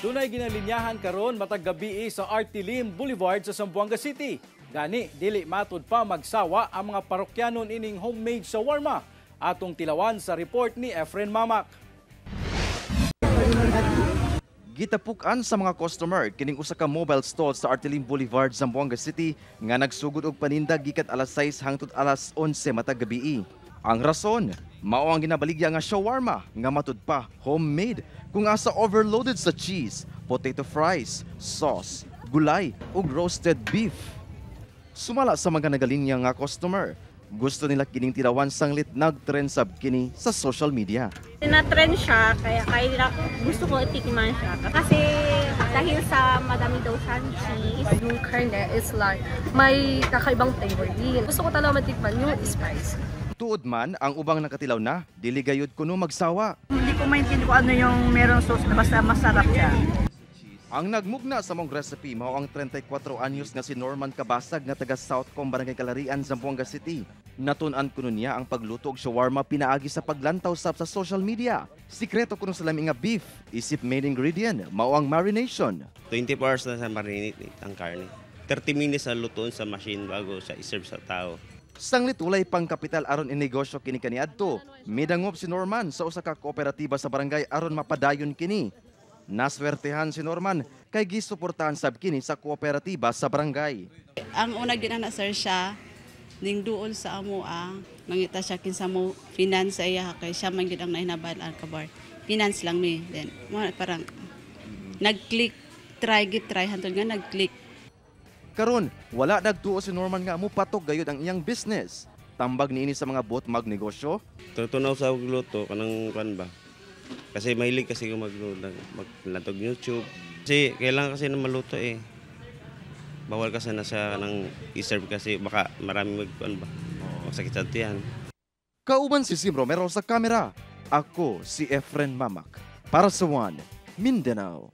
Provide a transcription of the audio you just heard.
Dunay ginalinyahan karon matag gabii sa Artilim Boulevard sa Zamboanga City. Gani dili matud pa magsawa ang mga parokyanon ining homemade shawarma. Atong tilawan sa report ni Efren Mamak. Gitapukan sa mga customer kining usa ka mobile stall sa Artilim Boulevard, Zamboanga City nga nagsugod og paninda gikan alas 6 hangtod alas 11 matag gabii. Ang rason, mao ang ginabaligya nga shawarma nga matud pa homemade kung asa overloaded sa cheese, potato fries, sauce, gulay ug roasted beef. Sumala sa mga nagalinya nga customer, gusto nila kining tilawan sanglit nagtrend sab kini sa social media. Na-trend siya, kaya gusto ko itikman siya. Kasi dahil sa madami daw siyang cheese. Yung karne is like may kakaibang flavor din. Gusto ko talaga matikman yung spice. Tuod man ang ubang nakatilaw na, dili gayud kuno magsawa. Hindi ko maintindihan kung ano yung meron sauce na basta masarap siya. Ang nagmugna sa mong recipe mao ang 34 anyos nga si Norman Kabasag nga taga Southcom, Barangay Kalarian, Zamboanga City. Natun-an kuno niya ang pagluto og shawarma pinaagi sa paglantaw sab sa social media. Sikreto kuno sa lami nga beef, isip main ingredient mao ang marination. 24 hours na sa marinate ang karne. 30 minutes na lutuon sa machine bago siya iserve sa tao. Sanglit walay pang kapital aron inegosyo kini kaniadto, midangop si Norman sa usa ka kooperatiba sa barangay aron mapadayon kini. Naswertehan si Norman kay gisuportahan sab kini sa kooperatiba sa barangay. Ang una ginana, sir, siya ning duol sa amo mangita siya kinsa mo finance sa iya kay siya man gid ang nahinabal-an kabar. Finance lang mi, then mo parang nag-click, try git try hantod nga nag-click. Karon, wala nagtuo si Norman nga mupatok gayud ang iyang business. Tambag niini sa mga bot magnegosyo. Tutunaw sa luto kanang kan ba? Kasi mahilig kasi ko maglatog YouTube. Kasi kailangan kasi na maluto eh. Bawal kasi na siya nang i-serve kasi baka marami magkuan ba. Masakit sa tiyan. Kauban si Sim Romero sa kamera. Ako si Efren Mamak. Para sa One, Mindanao.